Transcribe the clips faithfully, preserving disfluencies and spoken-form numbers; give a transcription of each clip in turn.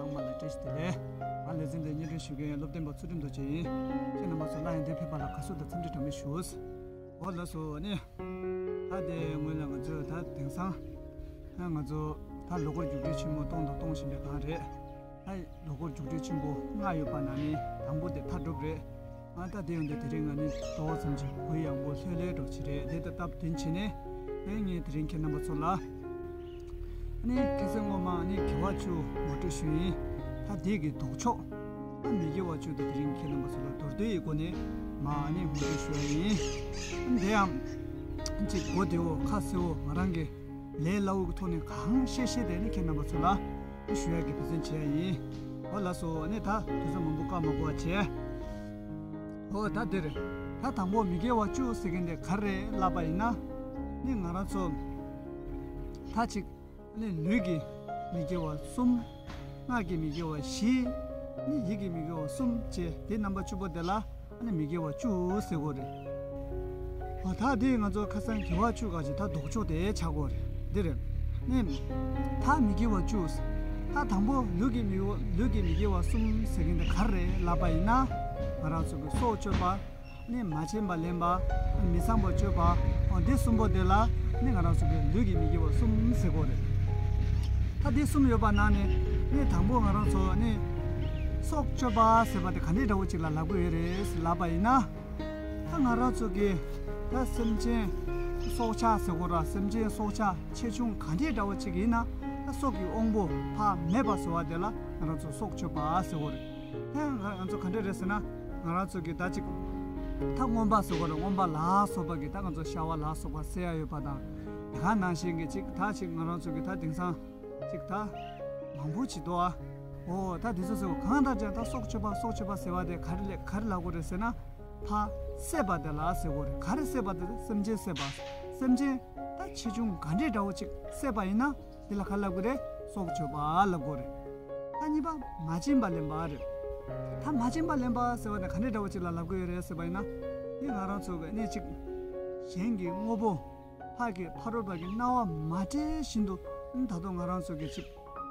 ཚང་མ་ལ་བཀྲ་ཤིས་བདེ་ལེགས། ང་ལེ་ཚན་འདིར་སྙན་སྒྲོན་ཞུ་མཁན་སློབ་སྟོན་པ་ཚུལ་ཁྲིམས་རྡོ་རྗེ་ཡིན། ཁྱེད་རྣམ་པ་ཚོ་སླར་ཡང་འདིར་ཕེབས་པ་ལ་དགའ་བསུ་དང་འཚམས་འདྲི་གྲངས་མེད་ཞུ། འོ་ལགས་སོ། ཨ་ནི། ད་དེའི་སྔོན་ལ་ང་ཚོས་ད་དེང་སང་། ད་ང་ཚོ་ད་ལོ་འཁོར་རྒྱུགས་སྤྲོད་ཆེན་མོ་གཏོང་དང་གཏོང་བཞིན་པའི་སྒང་རེད། ད་ལོ་འཁོར་རྒྱུགས་སྤྲོད་ཆེན་པོ་ལྔ་ཡོད་པ་ནང་ནས་དང་པོ་དེ་མཐའ་གྲུབ་རེད། ཨ་ད་དེ་ཡོང་དུས་དེ་རིང་ང་ནི་ཏོག་ཙམ་ཅིག་གུ་ཡངས་པོ་ལྷོད་ལྷོད་འདྲ་ཅིག་རེད། དེ་ལྟ་སྟབས་བདེན་བྱས་ནས་ཨེ་ངས་དེ་རིང་ཁྱེད་རྣམ་པ་ཚོ་ལ། ཨ་ནི་ཁ་སང་སྔོན་མ་ཨ་ནི་དགེ་བ་བཅུ་ངོ་སྤྲོད་ཞུས་ཡིན། ད་དེ་གི་ལྡོག་ཕྱོགས། ཨ་མི་དགེ་བ་བཅུ་དེ་དེ་རིང་ཁྱེད་རྣམ་པ་ཚོ་ལ་མདོར་བསྡུས་ཡི་སྒོ་ནས་མ་ཨ་ནི་ངོ་སྤྲོད་ཞུ་ཡ་ཡིན། ཨ་དེ་ཡང་ཅིག་གོ་བདེ་བོ་ཁ་གསལ་བོ་ང་རང་གི་ལས་སླ་བོ་གི་ཐོག་ནས་གང་ཤེས་ཤེས་དེ་ནི་ཁྱེད་རྣམ་པ་ཚོ་ལ་ཞུ་ཡ་གི་འབད་བརྩོན་བྱེད་ཡ་ཡིན། འོ་ལགས་སོ། ཨ་ནི་ད་དུས་ཚོད་མང་པོ་བཀག་མ་དགོས་པ་བྱས། འོ་ད་འདིར་ད་དང་པོ་མི་དགེ་བ་བཅུ་ཟེར་མཁན་དེ་ག་རེ་ལབ་པ་ཡིན་ན། ནི་ང་རང་ཚོ་ད་ཅིག་ནི་ལུས་ཀྱི་མི་དགེ་བ་གསུམ། ངག་གི་མི་དགེ་བ་བཞི། ནི་ཡིད་ཀྱི་མི་དགེ་བ་གསུམ་བཅས་དེ་རྣམ་པ་བཅུ་པོ་དེ་ལ་ནི་མི་དགེ་བ་བཅུ་ཟེར་གོ་རེད། འོ་ད་དེ་ང་ཚོ་ཁ་སང་དགེ་བ་བཅུ་ག་ཅིག་ད་ལྡོག་ཕྱོགས་དེ་ཆགས་གོ་རེད། འདི་རེད། ནི་ད་མི་དགེ་བ་བཅུ། ད་དང་པོ་ལུས་ཀྱི་མི་དགེ་བ་ལུས་ཀྱི་མི་དགེ་བ་གསུམ་ཟེར་མཁན་དེ་ག་རེ་རེད་ལབ་པ་ཡིན་ན། ང་རང་ཚོ་གི་སྲོག་གཅོད་པ། ནི་མ་བྱིན་པ་ལེན་པ། མི་ཚངས་པར་སྤྱོད་པ། འོ་འདི་གསུམ་པོ་དེ་ལ་ནི་ང་རང་ཚོ་གི་ལུས་ཀྱི་མི་དགེ་བ་གསུམ་ཟེར་གོ་རེད། ད་འདི་གསུམ་ཡོད་པ་ནང་ནས་ནི་དང་པོ་ང་རང་ཚོ་ནི་སྲོག་གཅོད་པ་ཟེར་བ་དེ་ག་འདྲའི་འདྲ་བོ་ཅིག་ལ་ལབ་ཀྱི་ཡོད་རེད་ལབ་པ་ཡིན་ན། ད་ང་རང་ཚོ་གི་ད་སེམས་ཅན་སྲོག་ཆགས་ཟེར་གོ་ར། སེམས་ཅན་སྲོག་ཆགས་ཆེ་ཆུང་ག་འདྲའི་འདྲ་བོ་ཅིག་ཡིན་ན་ད་སྲོག་གི་དབང་པོ་ཕར་མེད་པ་བཟོ་བ་དེ་ལ་ང་རང་ཚོ་སྲོག་གཅོད་པ་ཟེར་གོ་རེད། ཧེ་ང་ང་ཚོ་ག་འདྲ་རེད་ཟེར་ན། ང་རང་ཚོ་གི་ད་ཅིག་ད་རྔོན་པ་ཟེར་དགོས་རེད། རྔོན་པ་ལ་སོགས་པ་གི་ད་ང་ཚོ་ཤ་བ་ལ་སོགས་པ་བསད་ཡ་ཡོད་པ་དང་། དེ་ག་ནང་བཞིན་གི་ཅིག་ད་ཅིག་ང་རང་ཚོ་གི་ད་དེང་སང་ཅིག་ད་མང་པོ་ཅིག་འདུག་ཨ། འོ་ད་དེ་ཚོ་ཟེར་བ་གང་ལྟར་ཀྱང་ད་སྲོག་གཅོད་པ་སྲོག་གཅོད་པ་ཟེར་བ་དེ་ག་རེ་ལས་ག་རེ་ལབ་དགོས་རེད་ཟེར་ན། ཕ་བསད་པ་དེ་ལ་ཟེར་དགོས་རེད། ག་རེ་བསད་པ་དེ་སེམས་ཅན་བསད་པ། སེམས་ཅན་ད་ཆེ་ཆུང་ག་འདྲའི་འདྲ་བོ་ཅིག་བསད་པ་ཡིན་ན། དེ་ལ་ག་ལབ་དགོས་རེད། སྲོག་གཅོད་པ་ལབ་དགོས་རེད། ད་གཉིས་པ་མ་བྱིན་པ་ལེན་པ་རེད། ད་མ་བྱིན་པ་ལེན་པ་ཟེར་བ་ནི་ག་འདྲའི་འདྲ་བོ་ཅིག་ལ་ལབ་དགོས་ཡོད་རེད་ཟེར་བ་ཡིན་ན། དེ་ང་རང་ཚོ་གི་གནས་གཅིག་གཞན་གྱི་དངོས་པོ་ཕ་གི་ཕ་རོལ་པ་གི་སྣང་བ་མ་འདྲེས་བཞིན་དུ་ད་དུང་ང་རང་ཚོ་གི་ཅིག་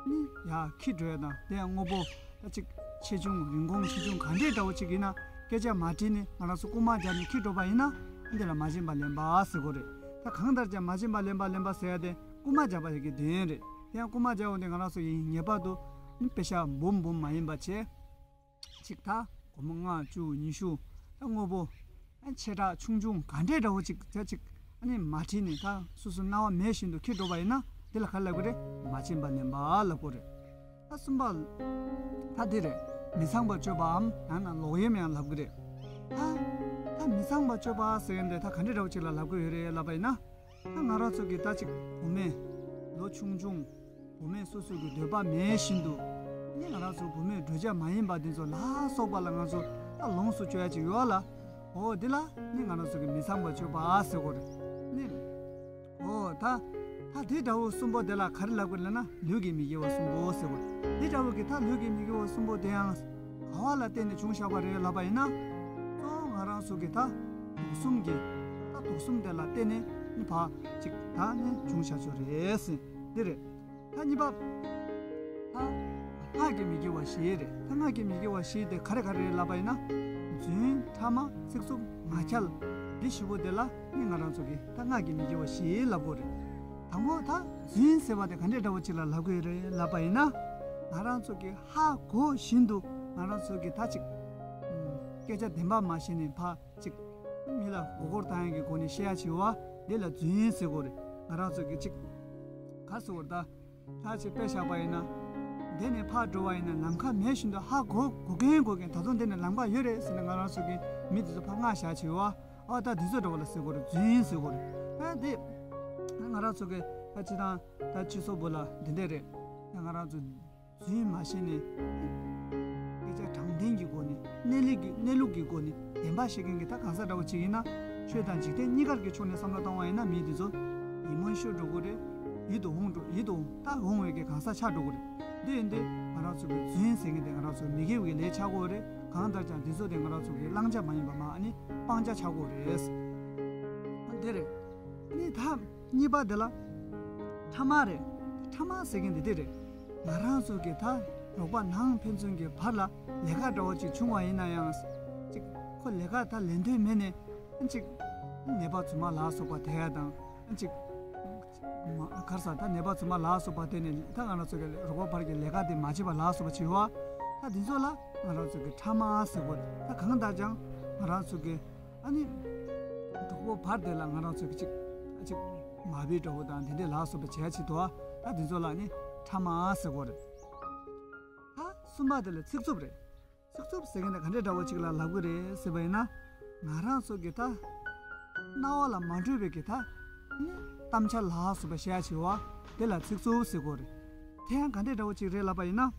ནི་ཡ་འཁྱེར་འགྲོ་ཡ་དང་དེ་ཡང་དངོས་པོ་ད་ཅིག་ཆེ་ཆུང་རིན་གོང་ཆེ་ཆུང་ག་འདྲའི་འདྲ་བོ་ཅིག་ཡིན་ན་སྐད་ཆ་མ་དྲིས་ནས་ང་རང་ཚོ་རྐུ་མ་རྒྱབ་ནས་འཁྱེར་འགྲོ་པ་ཡིན་ན་འདི་ལ་མ་བྱིན་པ་ལེན་པ་ཟེར་དགོས་རེད། ད་གང་ལྟར་ཀྱང་མ་བྱིན་པ་ལེན་པ་ལེན་པ་ཟེར་ཡ་དེ། རྐུ་མ་རྒྱག་པ་ཞིག་གི་དོན་རེད། དེ་ཡང་རྐུ་མ་རྒྱག་འོང་དུས་ང་རང་ཚོ་ཡིན་ངེས་པར་དུ་ནི་པེ་ཤ་འབུམ་འབུམ་མ་ཡིན་པ་བྱས། ཅིག་ད་སྒོར་མོ་ལྔ་བཅུ་ཉི་ཤུ་ད་དངོས་པོ་ཨ་ཆེ་དྲགས་ཆུང་ཆུང་ག་འདྲའི་འདྲ་བོ་ཅིག་ད་ཅིག་ཨ་ནི་མ་བྲིས་ནས་ད་སོ་སོ་སྣང་བ་མེད་བཞིན་དུ་འཁྱེར་འགྲོ་བ་ཡིན་ན་འདི་ལ་ག་རེ་ལབ་དགོས་རེད། མ་བྱིན་པ་ལེན་པ་ལབ་དགོས་རེད། ད་གསུམ་པ་ད་འདི་རེད། མི་ཚངས་པར་སྤྱོད་པའམ་ཡང་ན་ལོག་གཡེམ་ཡང་ལབ་གི་རེད། ད་ད་མི་ཚངས་པར་སྤྱོད་པ་ཟེར་མཁན་དེ་ད་ག་འདྲའི་འདྲ་བོ་ཅིག་ལ་ལབ་དགོས་ཡོད་རེད་ལབ་པ་ཡིན་ན། ད་ང་རང་ཚོ་གི་ད་ཅིག་བུད་མེད་ལོ་ཆུང་ཆུང་། བུད་མེད་སོ་སོ་གི་འདོད་པ་མེད་བཞིན་དུ། ནི་ང་རང་ཚོ་བུད་མེད་འགྲོ་བྱ་མ་ཡིན་པ་འདི་ཚོ་ལ་སོགས་པ་ལ་ང་ཚོ་ད་ལོངས་སུ་སྤྱོད་ཡ་ཅིག་ཡོད་ལ། འོ་འདི་ལ་ནི་ང་རང་ཚོ་གི་མི་ཚངས་པར་སྤྱོད་པ་ཟེར་དགོས་རེད། ནི། འོ་ད། ད་འདི་འདྲ་བོ་གསུམ་པོ་དེ་ལ་ག་རེ་ལབ་དགོས་ལབ་ན་ལུས་ཀྱི་མི་དགེ་བ་གསུམ་པོ་ཟེར་དགོས་རེད། འདི་འདྲ་བོ་གི་ད་ལུས་ཀྱི་མི་དགེ་བ་གསུམ་པོ་དེ་ཡང་ག་བ་ལ་བརྟེན་ནས་བྱུང་བཞག་པ་རེད་ལབ་པ་ཡིན་ན། གཙོ་བོ་ང་རང་ཚོ་གི་ད་དུག་གསུམ་གྱི་ད་དུག་གསུམ་དེ་ལ་བརྟེན་ནས་ནི་ཕར་ཅིག་ད་ནི་བྱུང་བཞག་ཆོག་རེད་ཟེར། འདི་རེད། ད་གཉིས་པ། ད་སྔགས་ཀྱི་མི་དགེ་བ་བཞི་རེད། ད་སྔགས་ཀྱི་མི་དགེ་བ་བཞི་དེ་ག་རེ་ག་རེ་རེད་ལབ་པ་ཡིན་ན། རྫུན། ཕྲ་མ། ཚིག་རྩུབ། ངག་འཁྱལ། འདི་བཞི་པོ་དེ་ལ་ནི་ང་རང་ཚོ་གི་ད་སྔགས་ཀྱི་མི་དགེ་བ་བཞི་ལབ་དགོས་རེད། དང་པོ་ད་རྫུན་ཟེར་བ་དེ་ག་འདྲའི་འདྲ་བོ་ཅིག་ལ་ལབ་དགོས་རེད་ལབ་པ་ཡིན་ན། ང་རང་ཚོ་གི་ཧ་གོ་བཞིན་དུ་ང་རང་ཚོ་གི་ད་ཅིག་ཨུམ། སྐད་ཆ་བདེན་པ་མ་བཤད་ནས་ཕར་ཅིག་མི་ལ་མགོ་སྐོར་བཏང་ཡག་གི་སྒོ་ནས་བཤད་ཡ་བྱེད་པ་དེ་ལ་རྫུན་ཟེར་དགོས་རེད། ང་རང་ཚོ་གི་ཅིག་ག་ཟེར་དགོས་རེད་ད། ད་ཅིག་དཔེ་བཞག་པ་ཡིན་ན། འདི་ནས་ཕར་འགྲོ་བ་ཡིན་ན་ལམ་ཁ་མེད་བཞིན་དུ་ཧ་གོ་གོ་མཁན་གོ་མཁན་ད་དུང་འདི་ནས་ལམ་ཁ་ཡོད་རེད་ཟེར་ནས་ང་རང་ཚོ་གི་མི་དེ་ཚོ་ཕར་མངགས་བཞག་བྱེད་པ། ཨ་ད་འདི་ཚོ་འདྲ་བ་ལ་ཟེར་དགོས་རེད། རྫུན་ཟེར་དགོས་རེད། ཨ་འདི་ང་རང་ཚོ་གི་ད་སྤྱི་བཏང་ད་སྤྱི་ཚོགས་བུ་ལ་འདི་འདྲས་རེད། ད་ང་རང་ཚོ་རྫུན་མ་བཤད་ནས་སྐད་ཆ་དྲང་བདེན་གྱི་སྒོ་ནས་གནས་ལུགས་ཀྱི་གནས་ལུགས་ཀྱི་སྒོ་ནས་བདེན་པ་བཤད་མཁན་གྱི་ད་གང་ཟག་འདྲ་བོ་ཅིག་ཡིན་ན། ཆོས་དང་འཇིག་རྟེན་གཉིས་ཀར་གྱི་ཕྱོགས་ནས་བསམ་བློ་བཏང་བ་ཡིན་ན་མི་དེ་ཚོ་ཡིད་སྨོན་ཤོར་འགྲོ་གི་རེད། ཡིད་དུ་འོང་འགྲོ་ཡིད་དུ་ད་འོང་བའི་གི་གང་ཟག་ཆགས་འགྲོ་གི་རེད། འདི་ཡིན་དུས་ང་རང་ཚོ་གི་རྫུན་ཟེར་མཁན་དེ་ང་རང་ཚོ་མི་དགེ་བའི་ལས་ཆགས་ཀྱི་ཡོད་རེད། གང་ལྟར་ཀྱང་འདི་ཚོ་དེ་ང་རང་ཚོ་གི་བླང་བྱ་མ་ཡིན་པ་མ་ཨ་ནི་སྤང་བྱ་ཆགས་ཀྱི་ཡོད་རེད། འདི་རེད། ཨ་ནི་ད་གཉིས་པ་དེ་ལ་ཕྲ་མ་རེད། ཕྲ་མ་ཟེར་མཁན་དེ་འདི་རེད། ང་རང་ཚོ་གི་ད་ རོགས་པ་ནང་ཕན་ཚུན་གྱི་བར་ལ་ལས་ཀ་འདྲ་བོ་ཅིག་བྱུང་བ་ཡིན་ན་ཡང་། ཅིག་ཁོ་ལས་ཀ་ད་ལེན་འདོད་མེད་ནས་ཅིག་ནད་པ་རྫུན་མ་ལ་སོགས་པ་དེ་ཡ་དང་། ཅིག་མ་གར་ས་ད་ནད་པ་རྫུན་མ་ལ་སོགས་པ་དེ་ནས་ད་ང་རང་ཚོ་གི་རོགས་པ་བར་གྱི་ལས་ཀ་དེ་མ་བྱེད་པ་ལ་སོགས་པ་བྱེད་བ། ད་དེ་ཚོ་ལ་ང་རང་ཚོ་གི་ཕྲ་མ་ཟེར་གོ་རེད། ད་གང་ལྟར་ཀྱང་ང་རང་ཚོ་གི་ཨ་ནི་གྲོགས་པོ་བར་དེ་ལ་ང་རང་ཚོ་གི་ཅིག་ཅིག་མ་བུའི་འདྲ་བོ་དང་དེ་འདྲའི་ལ་སོགས་པ་བྱེད་ཡ་ཆེད་དུ། ད་དེ་ཚོ་ལ་ནི་ཕྲ་མ་ཟེར་གོ་རེད། ད་གསུམ་པ་དེ་ལ་ཚིག་རྩུབ་རེད། ཚིག་རྩུབ་ཟེར་མཁན་དེ་ག་འདྲའི་འདྲ་བོ་ཅིག་ལ་ལབ་གི་རེད་ཟེར་བ་ཡིན་ན། ང་རང་ཚོ་གི་ད་རྣ་བ་ལ་མ་འགྲོ་བའི་གི་ད་ནི་གཏམ་འཆལ་ལ་སོགས་པ་བཤད་ཡ་བྱེད་བ་དེ་ལ་ཚིག་རྩུབ་ཟེར་གོ་རེད། དེ་ཡང་ག་འདྲའི་འདྲ་བོ་ཅིག་རེད་ལབ་པ་ཡིན་ན།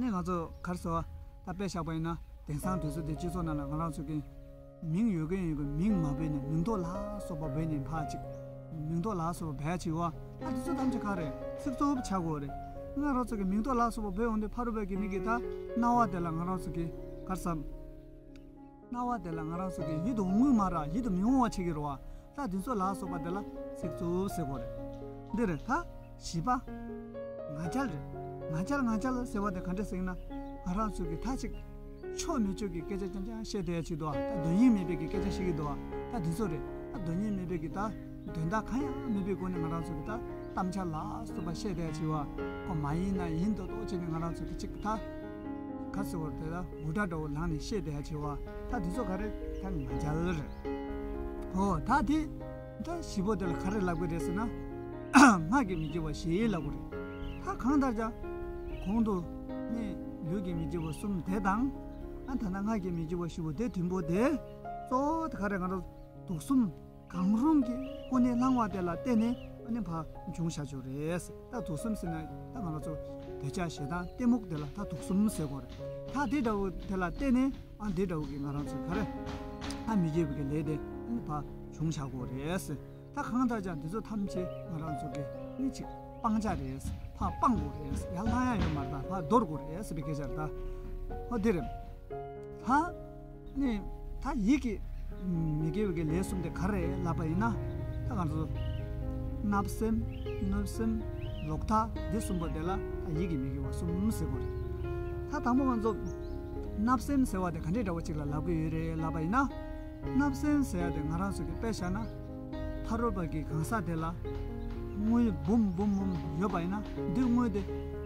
ནི་ང་ཚོ་གར་སོ་ད་དཔེ་བཞག་པ་ཡིན་ན། དེང་སང་དུས་ཚོད་འདི་སྤྱི་ཚོགས་ནང་ལ་ང་རང་ཚོ་གི་མིང་ཡོད་མཁན་ཡོད་མཁན་མིང་མ་བོས་ནས་མིང་ཐོ་ལ་སོགས་པ་བོས་ནས་ཕར་ཅིག་མིང་ཐོ་ལ་སོགས་པ་བོས་བྱེད་བ། ད་དེ་ཚོ་ཐམས་ཅད་ག་རེ་ཚིག་རྩུབ་ཆགས་དགོས་རེད། ང་རང་ཚོ་གི་མིང་ཐོ་ལ་སོགས་པ་བོས་འོང་དུས་ཕ་རོལ་པོ་གི་མི་གི་ད་རྣ་བ་དེ་ལ་ང་རང་ཚོ་གི་གར་སམ། རྣ་བ་དེ་ལ་ང་རང་ཚོ་གི་ཡིད་དུ་འོང་གི་མ་རེད། ཡིད་དུ་མི་འོང་བ་བྱེད་ཀྱི་རེད་བ། ད་དེ་ཚོ་ལ་སོགས་པ་དེ་ལ་ཚིག་རྩུབ་ཟེར་དགོས་རེད། འདི་རེད་ད། བཞི་པ། ང་རྒྱལ་རེད། ང་རྒྱལ་ང་རྒྱལ་ཟེར་བ་དེ་ག་འདྲ་ཟེར་ན། ང་རང་ཚོ་གི་ད་ཅིག་ཆོ་མི་ཆོ་གི་སྐད་ཆ་རྐྱང་རྐྱང་བཤད་བསྡད་ཡ་ཅིག་འདུག་ཨ། ད་དོན་སྙིང་མེད་པའི་གི་སྐད་ཆ་བཤད་ཀྱི་འདུག་ཨ། ད་དེ་ཚོ་རེད། ད་དོན་སྙིང་མེད་པའི་གི་ད་དོན་དག་གང་ཡང་མེད་པའི་སྒོ་ནས་ང་རང་ཚོ་གི་ད་གཏམ་འཆལ་ལ་སོགས་པ་བཤད་བསྡད་ཡ་ཅིག་བ། ཁོ་མ་ཡིན་ན་ཡིན་མདོག་མདོག་བྱས་ནས་ང་རང་ཚོ་གི་ཅིག་ད་ག་ཟེར་བ་རེད། ད་འུར་སྒྲ་འདྲ་བོ་ལངས་ནས་བཤད་བསྡད་ཡ་ཅིག་བ། ད་དེ་ཚོ་ག་རེ་ད་ང་རྒྱལ་རེད། ཨོ་ད་དེ། ད་བཞི་པོ་དེ་ལ་ག་རེ་ལབ་དགོས་རེད་ཟེར་ན། ངག་གི་མི་དགེ་བ་བཞི་ལབ་དགོས་རེད། ད་གང་ལྟར་ཀྱང་གོང་དུ་ནི་ལུས་ཀྱི་མི་དགེ་བ་གསུམ་དེ་དང་། ཨ་ད་ནི་ངག་གི་མི་དགེ་བ་བཞི་པོ་དེ་བདུན་པོ་དེ་གཙོ་བོ་དེ་ག་རེ་ང་རང་དུག་གསུམ་གང་རུང་གི་ཀུན་ནས་བསླང་བ་དེ་ལ་བརྟེན་ནས་ཨ་ནི་ཕར་འབྱུང་བཞག་ཆོག་རེད། ད་དུག་གསུམ་ཟེར་ན་ད་ང་རང་ཚོ་འདོད་ཆགས་ཞེ་སྡང་གཏི་མུག་དེ་ལ་ད་དུག་གསུམ་ཟེར་དགོས་རེད། ད་དེ་འདྲ་བོ་དེ་ལ་བརྟེན་ནས། ཨ་འདི་འདྲ་བོ་གི་ང་རང་ཚོས་ག་རེ། ཨ་མི་དགེ་བའི་གི་ལས་དེ་ཨ་ནི་ཕར་བྱུང་བཞག་དགོས་རེད་ཟེར། ད་གང་ལྟར་ཀྱང་འདི་ཚོ་ཐམས་ཅད་ང་རང་ཚོ་གི་ནི་ཅིག་སྤང་བྱ་རེད་ཟེར། ཕར་སྤང་དགོས་རེད་ཟེར། ཡར་ལྷང་ཡ་ཡོད་མ་རེད། ད་ཕར་འདོར་དགོས་རེད་ཟེར་བའི་སྐད་ཆ་རེད་ད། ཨོ་འདི་རེད། ད་ནི་ད་ཡིད་ཀྱི་མི་དགེ་བའི་གི་ལས་གསུམ་དེ་ག་རེ་ལབ་པ་ཡིན་ན། ད་ང་ཚོ་བརྣབ་སེམས་གནོད་སེམས་ལོག་ལྟ་འདི་གསུམ་པོ་དེ་ལ་ད་ཡིད་ཀྱི་མི་དགེ་བ་གསུམ་ཟེར་དགོས་རེད། ད་དང་པོ་ང་ཚོ་བརྣབ་སེམས་ཟེར་བ་དེ་ག་འདྲའི་འདྲ་བོ་ཅིག་ལ་ལབ་ཀྱི་ཡོད་རེད་ལབ་པ་ཡིན་ན། བརྣབ་སེམས་ཟེར་ཡ་དེ་ང་རང་ཚོ་གི་དཔེ་བཞག་ན། ཕ་རོལ་པ་གི་གང་ཟག་དེ་ལ་དངུལ་འབུམ་འབུམ་འབུམ་ཡོད་པ་ཡིན་ན། འདི་དངུལ་དེ་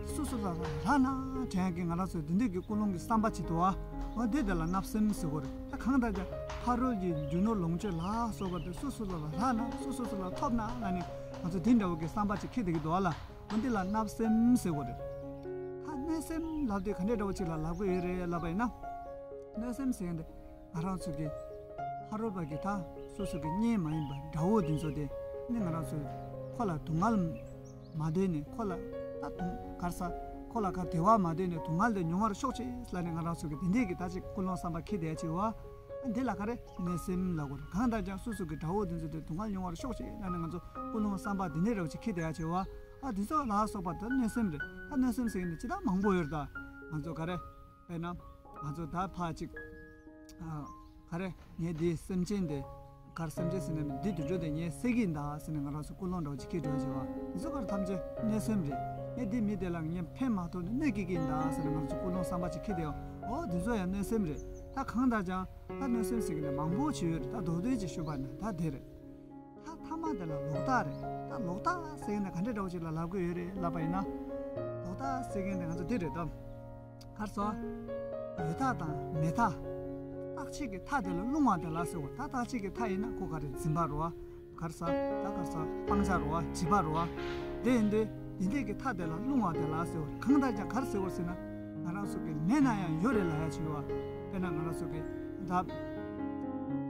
སུ་སུ་ལ་ལ་རག་ན་དྲན་ཡ་གི་ང་རང་ཚོ་འདི་འདྲའི་གི་ཀུན་སློང་གི་བསམ་པ་ཅིག་འདུག་ཨ། འོ་འདི་དེ་ལ་བརྣབ་སེམས་ཟེར་དགོས་རེད། ད་གང་ལྟར་ཀྱང་ཕ་རོལ་གྱི་རྒྱུ་ནོར་ལོངས་སྤྱོད་ལ་སོགས་པ་དེ་སུ་སུ་ལ་ལ་རག་ན། སུ་སུ་སུ་ལ་ཐོབ་ན་ལ་ནི་ང་ཚོ་འདི་འདྲ་བོ་གི་བསམ་པ་ཅིག་འཁྱེར་བསྡད་ཀྱི་འདུག་ཨ་ལ། འོ་འདི་ལ་བརྣབ་སེམས་ཟེར་དགོས་རེད། ད་གནོད་སེམས་ལབ་དུས་ག་འདྲའི་འདྲ་བོ་ཅིག་ལ་ལབ་དགོས་ཡོད་རེད་ལབ་པ་ཡིན་ན། གནོད་སེམས་ཟེར་མཁན་དེ་ང་རང་ཚོ་གི་ཕ་རོལ་པ་གི་ད་སོ་སོ་གི་གཉེན་མ་ཡིན་པ་དགྲ་བོ་འདི་ཚོ་དེ་ནི་ང་རང་ཚོས་ཁོ་ལ་སྡུག་བསྔལ་མ་འདོད་ནས། ཁོ་ལ་ད་དུང་གར་ས་ཁོ་ལ་ག་བདེ་བ་མ་འདོད་ནས་སྡུག་བསྔལ་དེ་མྱོང་བར་ཤོག་ཅིག་ལབ་ནས་ང་རང་ཚོ་གི་དེ་འདྲའི་གི་ད་ཅིག་ཀུན་སློང་བསམ་པ་འཁྱེར་བསྡད་ཅིག་བ། འདི་ལ་ག་རེ་གནོད་སེམས་ལབ་དགོས་རེད། གང་ལྟར་ཀྱང་སོ་སོ་གི་དགྲ་བོ་འདི་ཚོ་དེ་སྡུག་བསྔལ་མྱོང་བར་ཤོག་ཅིག་ལབ་ནས་ང་ཚོ་ཀུན་སློང་བསམ་པ་འདི་འདྲའི་རེ་བ་ཅིག་འཁྱེར་བསྡད་ཅིག་བ། ཨ་འདི་ཚོ་ལ་སོགས་པ་དེ་གནོད་སེམས་རེད། ད་གནོད་སེམས་ཟེར་མཁན་དེ་ཅི་ལྟར་མང་པོ་ཡོད་རེད། ད་ང་ཚོ་ག་རེ། དཔེར་ན། ང་ཚོ་ད་ཕར་ཅིག་ཨ། ག་རེ། ངས་འདི་སེམས་ཅན་དེ། གར་སེམས་ཅན་ཟེར་ནས་འདི་དུད་འགྲོ་དེ་ངས་བསད་ཀྱི་ཡིན་ད་ཟེར་ནས་ང་རང་ཚོ་ཀུན་སློང་འདྲ་བོ་ཅིག་འཁྱེར་འགྲོ་བྱེད་པ། འདི་ཚོ་གར་ཐམས་ཅད་གནོད་སེམས་རེད། ངས་འདི་མི་དེ་ལ་ངས་ཕན་མ་ཐོགས་ནས་གནོད་སྐྱེལ་གྱི་ཡིན་ད་ཟེར་ནས་ང་རང་ཚོ་ཀུན་སློང་བསམ་པ་ཅིག་འཁྱེར་བསྡད་ཡོད། འོ་འདི་ཚོ་ཡང་གནོད་སེམས་རེད། ད་གང་ལྟར་ཀྱང་ད་གནོད་སེམས་ཟེར་མཁན་དེ་མང་པོ་ཅིག་ཡོད་རེད། ད་མདོར་བསྡུས་ཅིག་ཞུས་པ་ན་ད་དེ་རེད། ད་ཐ་མ་དེ་ལ་ལོག་ལྟ་རེད། ད་ལོག་ལྟ་ཟེར་མཁན་དེ་ག་འདྲ་འདྲ་བོ་ཅིག་ལ་ལབ་ཀྱི་ཡོད་རེད་ལབ་པ་ཡིན་ན། ལོག་ལྟ་ཟེར་མཁན་དེ་ང་ཚོ་འདི་རེད་ད། གར་སོང་། ཡོད་མཐའ་དང་མེད་མཐའ། རྟག་ཆད་ཀྱི་མཐའ་དེ་ལ་ལྷུང་བ་དེ་ལ་ཟེར་བ། ད་རྟག་ཆད་ཀྱི་མཐའ་ཡིན་ན་ཁོ་ག་རེ་འཛིན་པ་རེད་བ། གར་ས་ད་གར་ས་སྤང་བྱ་རེད་བ། བྱིས་པ་རེད་བ། དེ་ཡིན་དུས་འདི་འདྲས་ཀྱི་མཐའ་དེ་ལ་ལྷུང་བ་དེ་ལ་ཟེར་བ། གང་ལྟར་ཀྱང་ག་རེ་ཟེར་བ་ཟེར་ན། ང་རང་ཚོ་གི་མེད་ན་ཡང་ཡོད་རེད་ལབ་ཡ་ཅིག་ཡོད་བ། དཔེར་ན་ང་རང་ཚོ་གི་ད། ད་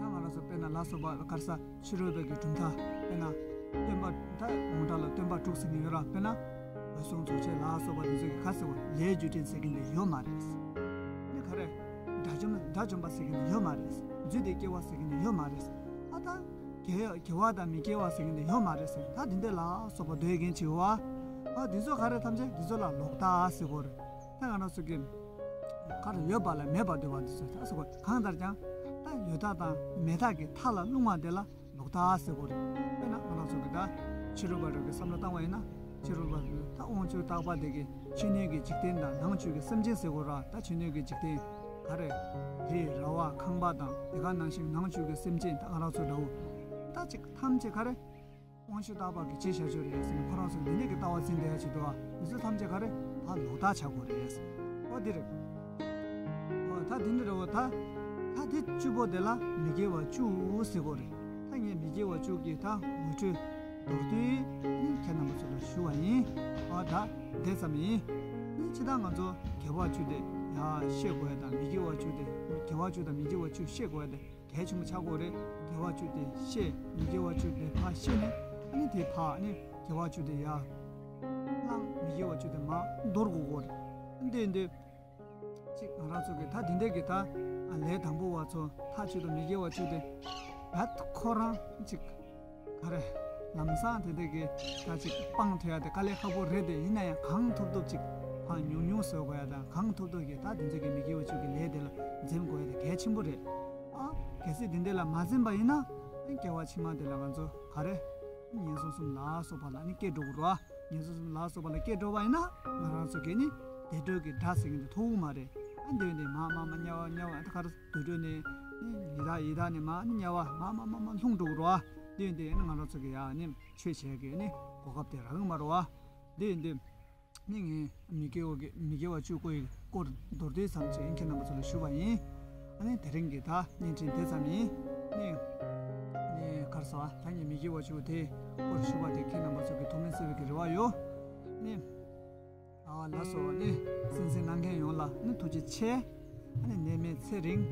ང་རང་ཚོ་དཔེར་ན་ལ་སོགས་པ་གར་ས། ཕྱི་རོལ་པའི་གི་གྲུབ་མཐའ། དཔེར་ན། སྟོན་པ་ད་ངོ་མཐའ་ལ་སྟོན་པ་དྲུག་ཟེར་ནས་ཡོད་ར། དཔེར་ན། འོད་སྲུང་རྫོགས་བྱེད་ལ་སོགས་པ་དེ་ཚོ་གི་ག་ཟེར་བ། ལས་རྒྱུ་འབྲས་ཟེར་གི་འདི་ཡོད་མ་རེད། ནི་ག་རེ། དགྲ་བཅོམ་དགྲ་བཅོམ་པ་ཟེར་གི་འདི་ཡོད་མ་རེད། རྫུས་ཏེ་སྐྱེ་བ་ཟེར་གི་འདི་ཡོད་མ་རེད། ཨ་ད། དགེ་དགེ་བ་དང་མི་དགེ་བ་ཟེར་གི་འདི་ཡོད་མ་རེད་ཟེར། ད་འདི་འདི་ལ་སོགས་པ་འདོད་མཁན་ཅིག་ཡོད་བ། ཨ་འདི་ཚོ་ག་རེ་ཐམས་ཅད་འདི་ཚོ་ལ་ལོག་ལྟ་ཟེར་གོ་རེད། ད་ང་རང་ཚོ་གི། ག་རེ་ཡོད་པ་ལ་མེད་པ་འདོད་པ་འདི་ཚོ་ད་ཟེར་གོ། གང་ལྟར་ཀྱང་ད་ཡོད་མཐའ་དང་མེད་མཐའ་གི་མཐའ་ལ་ལྷུང་བ་འདི་ལ་ལོག་ལྟ་ཟེར་གོ་རེད། དཔེར་ན་ང་རང་ཚོ་གི་ད་ཕྱི་རོལ་པ་རང་གི་བསམ་བློ་བཏང་བ་ཡིན་ན། ཕྱི་རོལ་པ་ད་དབང་ཕྱུག་བརྟག་པ་དེ་གི་ཕྱི་སྣོད་ཀྱི་འཇིག་རྟེན་དང་ནང་བཅུད་ཀྱི་སེམས་ཅན་ཟེར་དགོས་ར། ད་ཕྱི་སྣོད་ཀྱི་འཇིག་རྟེན་ག་རེ། རི་ར་བ་ཁང་པ་དང་དེ་ག་ནང་བཞིན་ནང་བཅུད་ཀྱི་སེམས་ཅན་ད་ང་རང་ཚོ་འདྲ་བོ་ད་ཅིག་ཐམས་ཅད་ག་རེ། དབང་ཕྱུག་བརྟག་པ་གི་བྱས་བཞག་ཆོག་རེད་ཟེར་ནས་ཁོ་རང་ཚོ་འདི་ནས་ཀྱི་ལྟ་བ་འཛིན་བསྡད་ཡ་ཅིག་འདུག་ཨ། མི་ཚོ་ཐམས་ཅད་ག་རེ་ད་ལོག་ལྟ་བྱ་དགོས་རེད། ཨོ་འདི་རེད། ཨོ་ད་འདི་འདྲ་རེད། འོ་ད་ད་དེ་བཅུ་པོ་དེ་ལ་མི་དགེ་བ་བཅུ་ཟེར་དགོས་རེད། ད་ངས་མི་དགེ་བ་བཅུ་གི་ད་ངོ་སྤྲོད་མདོར་བསྡུས་ནི་ཁྱེད་རྣམ་པ་ཚོ་ལ་ཞུ་བ་ཡིན། ཨོ་ད་དེ་ཙམ་ཡིན། ནི་ཅི་ད་ང་ཚོ་དགེ་བ་བཅུ་དེ་ཡ་ཤེས་དགོས་ཡ་དང་མི་དགེ་བ་བཅུ་དེ་དགེ་བ་བཅུ་དང་མི་དགེ་བ་བཅུ་ཤེས་དགོས་ཡ་དེ་གལ་ཆེན་པོ་ཆགས་ཀྱི་ཡོད་རེད། དགེ་བ་བཅུ་དེ་ཤེས། མི་དགེ་བ་བཅུ་དེ་ཕར་ཤེས་ནས་ཨ་ནི་དེ་ཕར་ཨ་ནི་དགེ་བ་བཅུ་དེ་ཡར་བླངས། མི་དགེ་བ་བཅུ་དེ་མར་འདོར་དགོས་ཀྱི་ཡོད་རེད། འདི་འདི་ཅིག་ང་རང་ཚོ་གི་ད་དེ་འདྲས་ཀྱི་ད་ལས་དང་པོ་བ་ཚོ་མཐའ་གཅིག་ཏུ་མི་དགེ་བ་བཅུ་དེ་ད་ཁོ་རང་ཅིག་ག་རེ་ལམ་སང་དེ་འདྲས་ཀྱི་ད་ཅིག་སྤང་ཐུབ་ཡ་དེ་དཀའ་ལས་ཁག་པོ་རེད་དེ། ཡིན་ན་ཡང་གང་ཐུབ་ཐུབ་ཅིག་ཕར་ཉུང་ཉུང་བཟོ་དགོས་ཡ་དང་གང་ཐུབ་ཐུབ་ཀྱི་ད་དེ་ཚོ་གི་མི་དགེ་བ་བཅུ་གི་ལས་དེ་ལ་འཛེམ་དགོས་ཡ་དེ་གལ་ཆེན་པོ་རེད། ཨ། གལ་སྲིད་དེ་འདྲ་ལ་མ་འཛེམ་པ་ཡིན་ན། ཨ་ནི་སྐྱེ་བ་ཕྱི་མ་དེ་ལ་ང་ཚོ་ག་རེ། ངན་སོང་གསུམ་ལ་སོགས་པ་ལ་ནི་སྐྱེ་འགྲོ་གི་རེད། ངན་སོང་གསུམ་ལ་སོགས་པ་ལ་སྐྱེ་འགྲོ་བ་ཡིན་ན་ང་རང་ཚོ་གིས་ནི་བདེ་འགྲོ་གི་དགྲ་ཟེར་མཁན་དེ་ཐོབ་ཀྱི་མ་རེད། ཨ་འདི་འདི་མ་མ་མ་དམྱལ་བ་དམྱལ་བ་ད་ག་རེ་དུད་འགྲོ་ནས་ནི་ཡི་དྭགས་ཡི་དྭགས་ནས་མ་ནི་དམྱལ་བ་མ་མ་མ་མ་ལྷུང་འགྲོ་གི་རེད། འདི་འདི་ནི་ང་རང་ཚོ་གིས་ཡ་ནི་ཆོས་བྱེད་ཀྱི་ནི་གོ་སྐབས་དེ་རག་གི་མ་རེད་བ། འདི་འདི། ནི་ངས་མི་དགེ་བ་གི་མི་དགེ་བ་བཅུ་སྐོར་གྱི་སྐོར་མདོར་བསྡུས་ཙམ་ཅིག་ཁྱེད་རྣམ་པ་ཚོ་ལ་ཞུ་བ་ཡིན། ཨ་ནི་དེ་རིང་གི་ད་བརྙན་འཕྲིན་དེ་ཙམ་ཡིན། ནི་ནི་ག་རེ་ཟེར་བ། ད་ངས་མི་དགེ་བ་བཅུ་དེ་སྐོར་ཞུ་བ་དེ་ཁྱེད་རྣམ་པ་ཚོ་གི་ཐུགས་ཕན་གསོས་པའི་གི་རེ་བ་ཡོད། ནི་ཨ་ལགས་སོ། ནི་གསན་གཟིགས་གནང་མཁན་ཡོངས་ལ་ནི་ཐུགས་རྗེ་ཆེ། ཨ་ནི་ནད་མེད་ཚེ་རིང་།